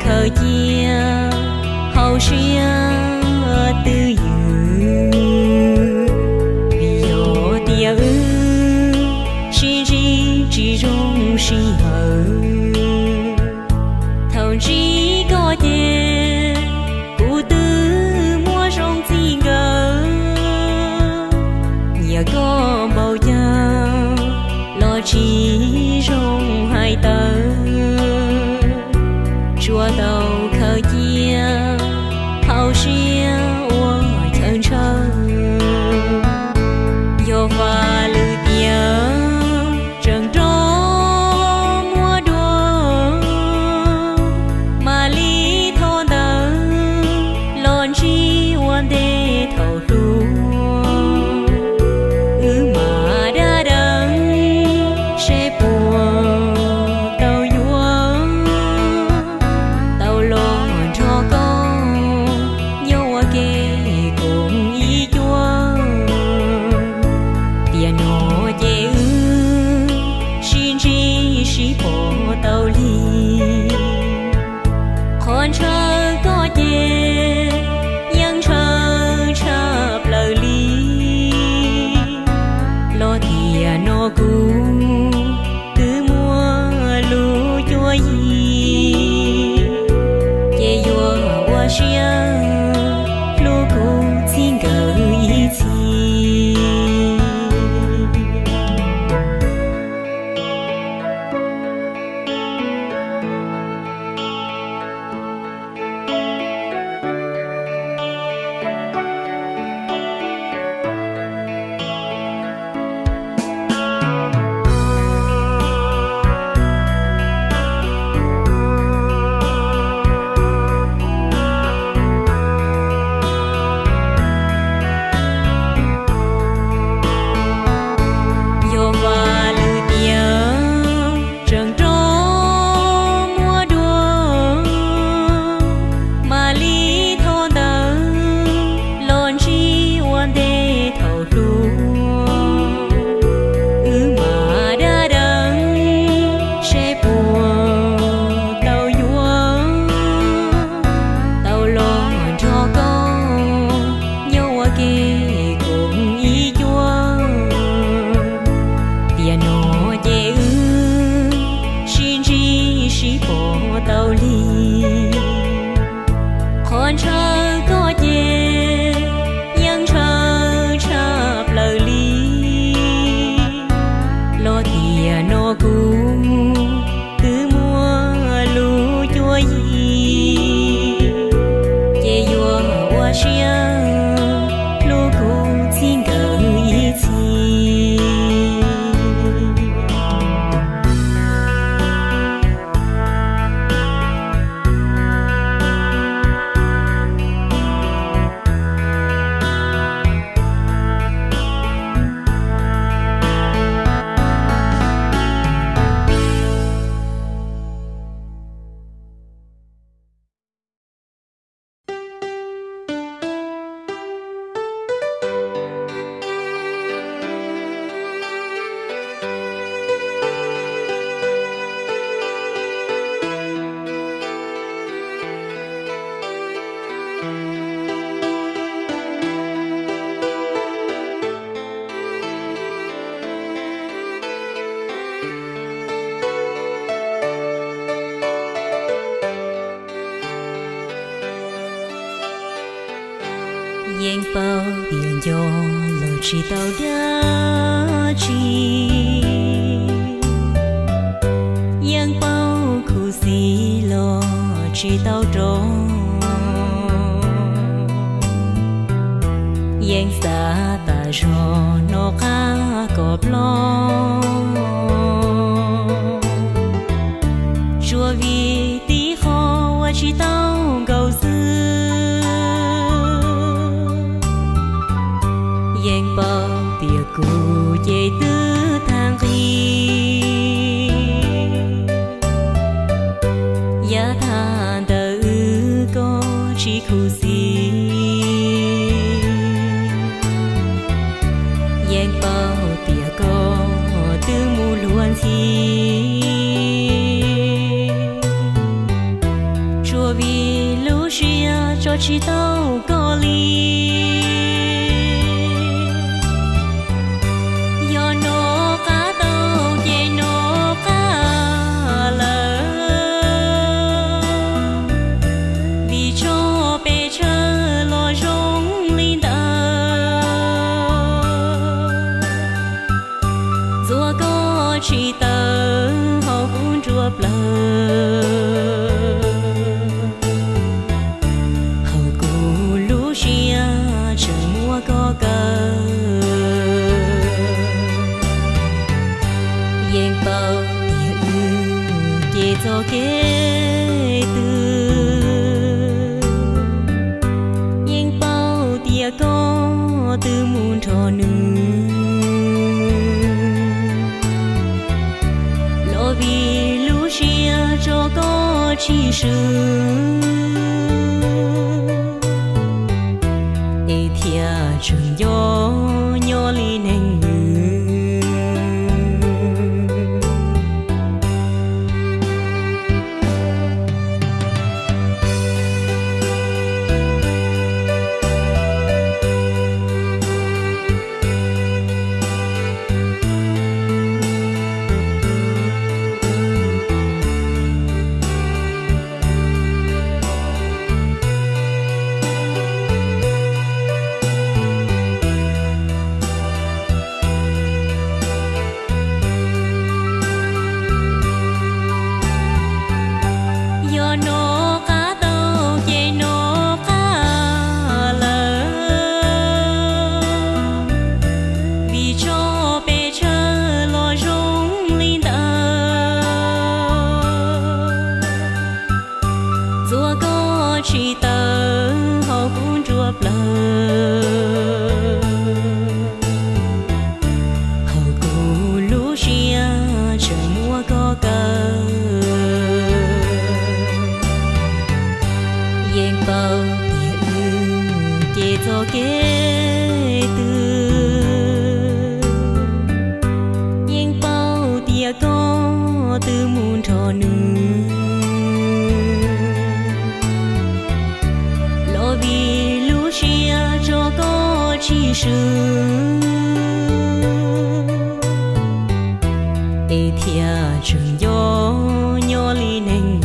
Khaws cia hauv siab twj ywm, vim yog tias wb sib ntsib tsis zoo sij hawm. Thaum ntsib koj ces kuv twb muaj zoo txij nkawm. Nyiam koj npaum cas los tsis zoo hais tawm, tsuas tau khaws cia hauv siab ua chaw ntshaw. Yog faj lwm tiam tseem nrog muaj dua, mam li thov ntawd los ntsib ua ntej thaum hluas. Wb mam dab deev seb puas tau yuav, tau los nrog koj nyob ua ke koom ib cuab. Tiam no ces wb sib ntsib sib pom tau li. Qhov ntshaw koj ces yeej ntshaw tshaj plaws li. Los tiam no kuv twb muaj lub cuab yig, ces yuav ua siab hlub kuv txij nkawm ib txhis. Yog faj lwm tiam tseem nrog muaj dua, mam li thov ntawd los ntsib ua ntej thaum hluas. Wb mam dab deev seb puas tau yuav, tau los nrog koj nyob ua ke koom ib cuab. Tiam no ces wb sib ntsib sib pom tau li. Qhov ntshaw koj ces yeej ntshaw tshaj plaws li. Los tiam no kuv twb muaj lub cuab yig, ces yuav ua siab hlub kuv txij nkawm ib txhis. Yeej paub tias nco los tsis tau dab tsi, yeej paub khuv xim los tsis tau rov, yeej xav tas zog hnov qab kom ploj, tsuas vim tib qho ua tsis tau nkaus xwb. Yeej paub tias kuv ces twb tag nqi, yav tag ntawd wb koj tsis khuv xim. Yeej paub tias koj twb mus luag ntxhi, Tsuas vim lub siab tso tsis tau koj li. Yog nov qab tau ces nov qab lawm, vim tso pes tsawg los zoo li ntawd. Ntxuav koj tsis tawm hauv kuv nruab plawv. Hauv kuv lub siab tseem muab koj kaw. Yeej paub tias wb ces txoj kev twg. Yeej paub tias koj twb mus nrog nws. Los vim lub siab tso koj tsis swm, es thiaj tseem nco nyob li neeg nws. Yog nov qab tau ces nov qab lawm, vim tso pes tsawg los zoo li ntawd. Ntxuav koj tsis tawm hauv kuv nruab plawv. Hauv kuv lub siab tseem muab koj kaw. Yeej paub tias wb ces txoj kev twg. Yeej paub tias koj twb mus nrog nws. Los vim lub siab tso koj tsis swm, es thiaj tseem nco nyob li neeg nws.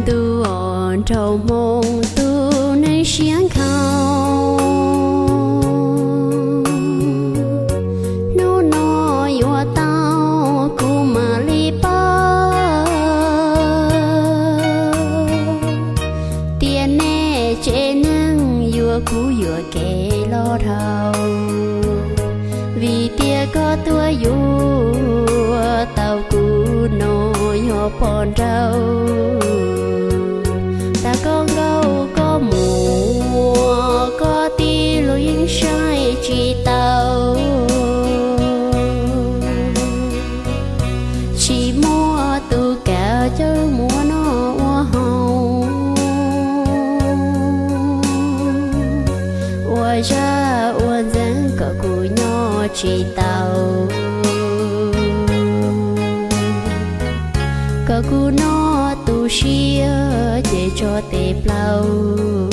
Ntuj os nraug hmoo tus neeg siab nkhaus, hnub no yuav tau kuv mam li paub tias nej tsev neeg yuav kuv yuam kev los dhau. Vim tias koj tuaj yuav tau kuv no yog poj nraug, tas koj nkauj koj muam koj tij los yeej saib tsis taus. Tsis muaj tus kam coj muab noj ua haus, ua zaj ua ntxeev kom kuv nyob tsis tau. Kom kuv noj tu siab ces tso tes plaub.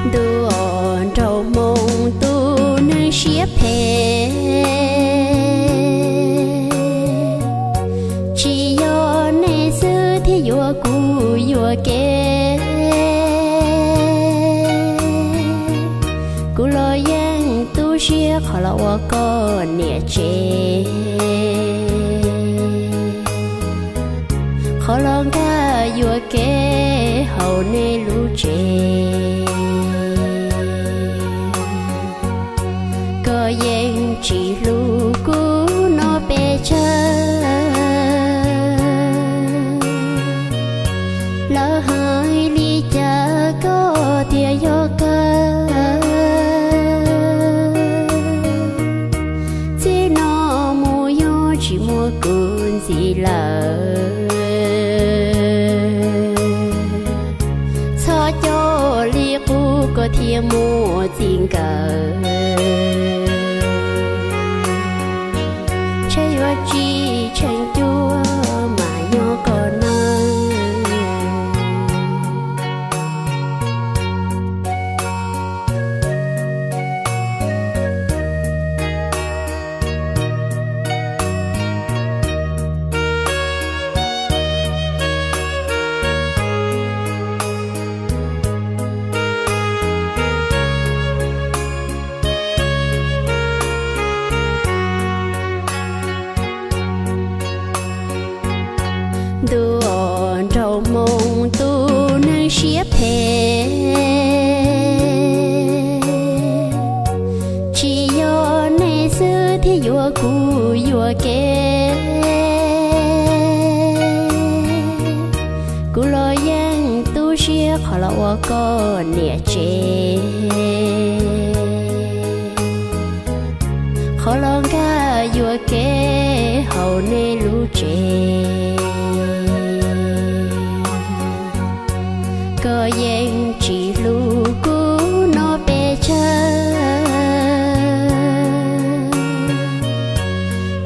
Ntuj os nraug hmoo tus neeg siab phem, tsev, qhov los nkag yuam kev hauv nej lub tsev. Koj yeej tsis hlub kuv no pes tsawg. Lawv hais li cas koj tias yog kawg. Txij no mus yog tsis muaj kuv ntxiv lawm. Txhob coj li qub koj thiaj muaj txij nkawm. Ntshe yuav tsis tsheej cuab mas nyob koj nawb. Ntuj aw, nraug Hmoob tus neeg siab phem, tsis yog nej xwb thiaj yuam kuv yuam kev. Kuv los yeej tu siab qhov los ua koj niam tsev, qhov los nkag yuam kev hauv nej lub tsev. Koj yeej tsis hlub kuv no pes tsawg.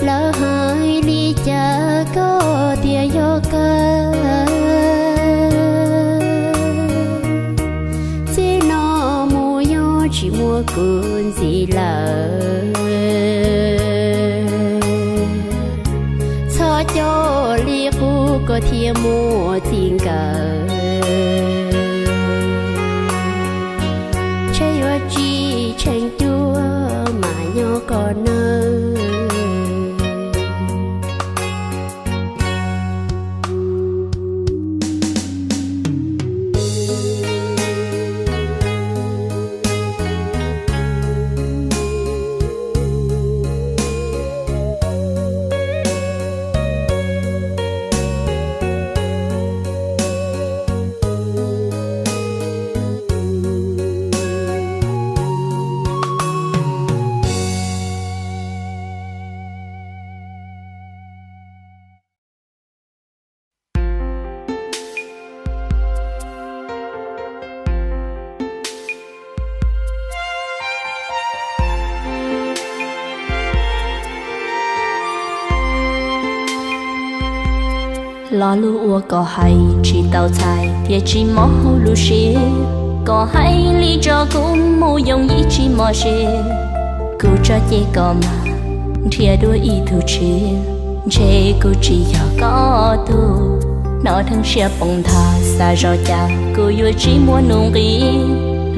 Lawv hais li cas koj tias yog kawg. Txij no mus yog tsis muaj kuv ntxiv lawm. Txhob coj li qub koj thiaj muaj txij nkawm. Ntshe yuav tsis tsheej cuab mas nyob koj nawb. Lo lus uas koj hais tsis tau txhais thiab tsis mob hauv lub siab. Koj hais li tso kuv mus yooj yim tsis mos siab. Kuv tso ceg koj mas nrhiav dua ib tug tshiab. Ntshe kuv tsis yog koj tug, hnov dheev siab poob nthav xav zoj cas kuv yuav tsis muaj nuj nqis.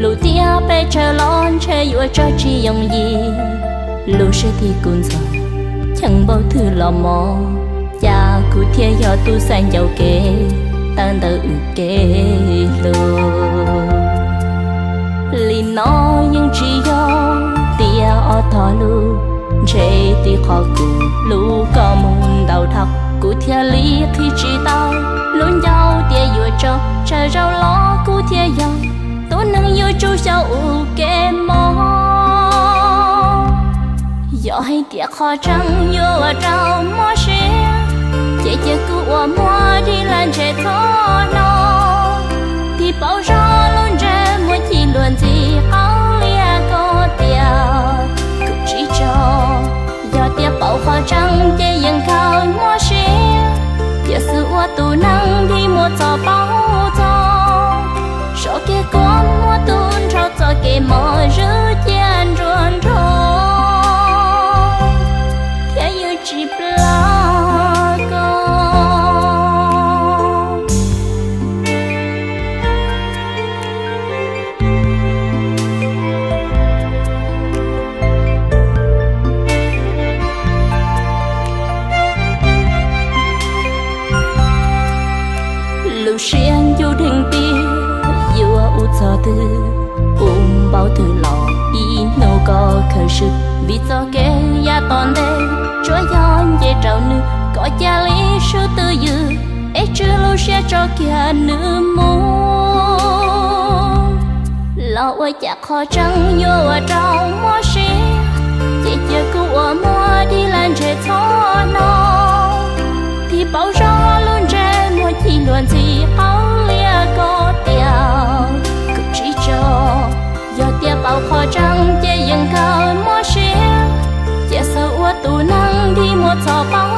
Lub tiaj peb tsawg los ntshe yuav tso tsis yooj yim. Lub siab tig kuv ntxhov, cheem npaum twg los mob, cas kuv thiaj yog tus xaiv ncauj kev tawm ntawm wb kev hlub. Li no yeej tsis yog tias ob tog lus, ntshe tim qhov kuv hlub koj mus ntau dhau, kuv thiaj li qhib tsis tau lub ncauj tias yuav tso. Tsawg zaus los kuv thiaj yog tus neeg yuav tsum xyaum ua ke mob. Yog hais tias qhov tseeb yuav ua rau mob siab, ces cia kuv ua muag dig lawm ntshe txhob hnov. Tig pauv zog lub ntsej muag ci luag ntxhi qau lias koj tias kuv tsis tso. Yog tias paub qhov tseeb ces yeej khaws mob siab, yog xwb ua tus neeg dig muag txoj paub txog. Sov kiag kua muag tus nrhau txoj kev mos zwj cia nruab nrho, thiab yuav tsis plam koj. Vim txoj kev yav tom ntej tsuas yog nce rau nws, koj cia li swb twj ywm es tswj lub siab tso kiag nws mus. Los ua cas qhov tseeb yuav ua rau mob siab, ces cia kuv ua muag dig laj ntseg txhob hnov. Thiaj paub zog lub ntsej muag ci luag ntxhi qau liab ko tias kuv tsis tso. Yog tias paub qhov tseeb ces yeej kawg mob siab, cia xav ua tus neeg dig muag txhob paub